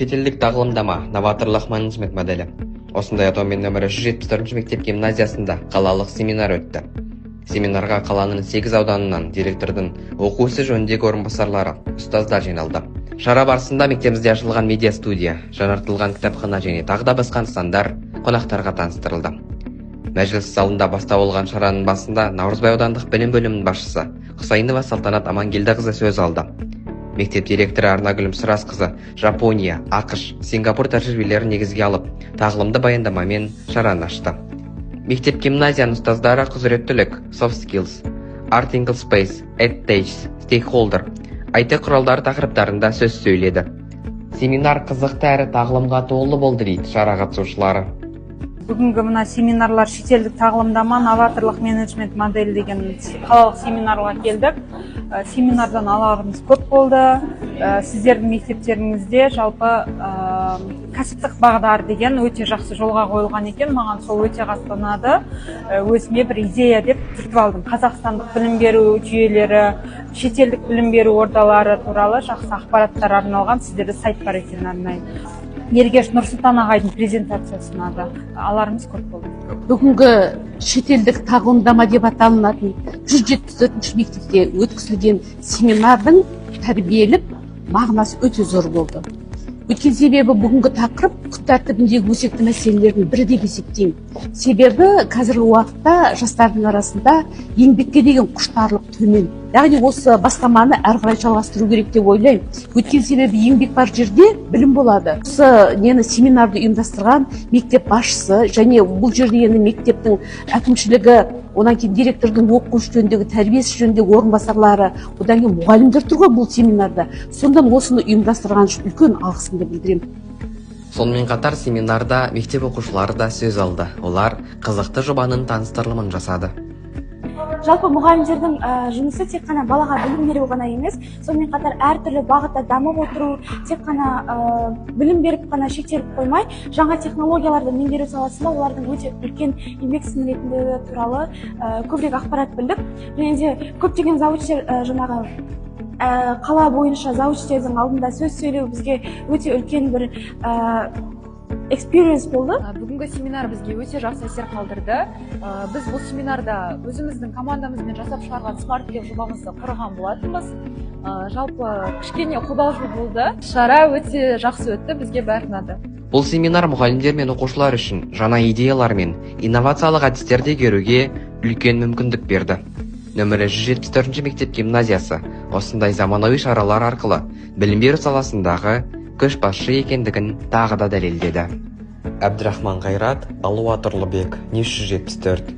Шетелдік тағылымдама, новаторлық менеджмент моделі. Осындай атаумен нөмірі 174 мектеп гимназиясында қалалық семинар өтті. Семинарға қаланың 8 ауданынан директордың оқу ісі жөніндегі орынбасарлары, ұстаздар жиналды. Шара барысында мектебімізде ашылған медиа студия, жаңартылған кітапхана және тағы да басқа нысандар қонақтарға таныстырылды. Мәжіліс залында бастау алған шараның басында Наурызбай аудандық білім бөлімінің басшысы Құсайынова Салтанат Амангелдіқызы сөз алды. Мектеп директоры Арнагүл Мүсірасқызы Жапония, АҚШ, Сингапур тәжірибелерін негізге алып, тағылымды баяндамамен шараны ашты. Мектеп гимназияның ұстаздары құзыреттілік, soft skills, article space, edtech, stakeholder, IT құралдары тақырыптарында сөз сөйледі. Семинар қызықты әрі тағылымға толы болды, дейді шара қатысушылары. Бүгінгі мына семинарлар, шетелдік тағылымдама, новаторлық менеджмент моделі деген қалалық семинарға келдік. Семинардан аларымыз көп болды. Сіздердің мектептеріңізде жалпы кәсіптік бағдар деген өте жақсы жолға қойылған екен. Маған сол өте қатты ұнады. Өзіме бір идея деп түртіп алдым. Қазақстандық білім беру жүйелері, шетелдік білім беру ордалары туралы жақсы ақпараттар арналған сіздерде сайт бар екен арнайы. Ергеш Нұрсұлтан ағайдың презентациясы ұнады. Аларымыз көп болды. Бүгінгі шетелдік тағылымдама деп аталынатын 174 мектепте өткізілген семинардың тәрбиелік мағынасы өте зор болды. Өйткені, себебі бүгінгі тақырып күн тәртібіндегі өзекті мәселелердің бірі деп есептеймін. Себебі қазіргі уақытта жастардың арасында еңбекке деген құштарлық төмен. Яғни осы бастаманы әрі қарай жалғастыру керек деп ойлаймын. Өйткені, себебі еңбек бар жерде білім болады. Осы нені, семинарды ұйымдастырған мектеп басшысы және бұл жерде енді мектептің әкімшілігі, одан кейін директордың оқу жөніндегі, тәрбиесі жөніндегі орынбасарлары, одан кейін мұғалімдер тұр ғой бұл семинарда. Сондықтан осыны ұйымдастырған үшін үлкен алғысымды білдіремін. Сонымен қатар семинарда мектеп оқушылары да сөз алды. Олар қызықты жобаның таныстырылымын жасады. Жалпы мұғалімдердің жұмысы тек қана балаға білім беру ғана емес, сонымен қатар әртүрлі бағытта дамып отыру, тек қана білім беріп қана шектеліп қоймай, жаңа технологияларды меңгеру саласында олардың өте үлкен еңбек сіңіретіндігі туралы көбірек ақпарат білдік. Және де көптеген завучтер, жаңағы қала бойынша завучтердің алдында сөз сөйлеу бізге өте үлкен бір experience болды. Бүгінгі семинар бізге өте жақсы әсер қалдырды. Біз бұл семинарда өзіміздің командамызбен жасап шығарған смарт жобамызды құрған болатынбыз. Жалпы кішкене қобалжу болды. Шара өте жақсы өтті, бізге бәрі ұнады. Бұл семинар мұғалімдер мен оқушылар үшін жаңа идеялар мен инновациялық әдістерді игеруге үлкен мүмкіндік берді. Нөмірі 174 мектеп гимназиясы осындай заманауи шаралар арқылы білім беру саласындағы көшбасшы екендігін тағы да дәлелдеді. Әбдірахман Қайрат, Алуа Тұрлыбек, News 174.